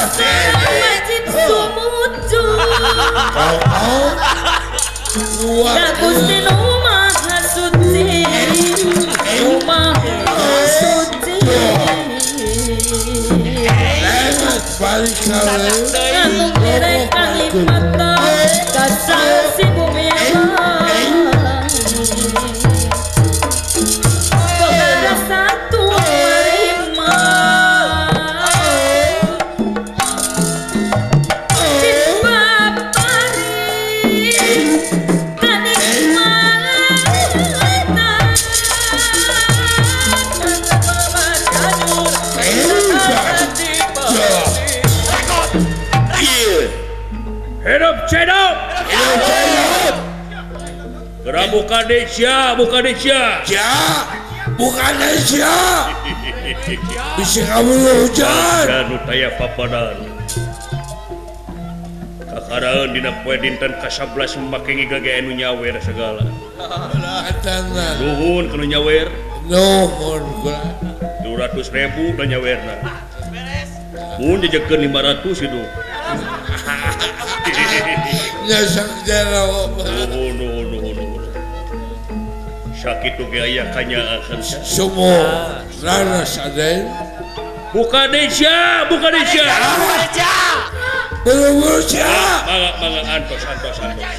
Wajib sumujud ka Gusti nu Maha Suci, nu Maha Suci. Anu mere kanikmatan kasangsi bumi boga satu marima dipapari kanikmatan. Hidup cedok. Geura buka deui, buka deui. Ya, bukan Asia. Bisa kamu hujan. Nu taya papadan. Kakaraeun dina poe dinten ka-11 make ngigage nu nyawer segala. Nuhun kanu nyawer. Nuhun kula. 200.000 da nyawerna. Mun jejekeun 500 itu. Nyasak jero. Nuhun nuhun nuhun nuhun. Sakitu ge aya kanyaahan. Sumo raras aden. Buka deui, buka deui. Buru-buru sia. Mangga mangga, antos antos antos.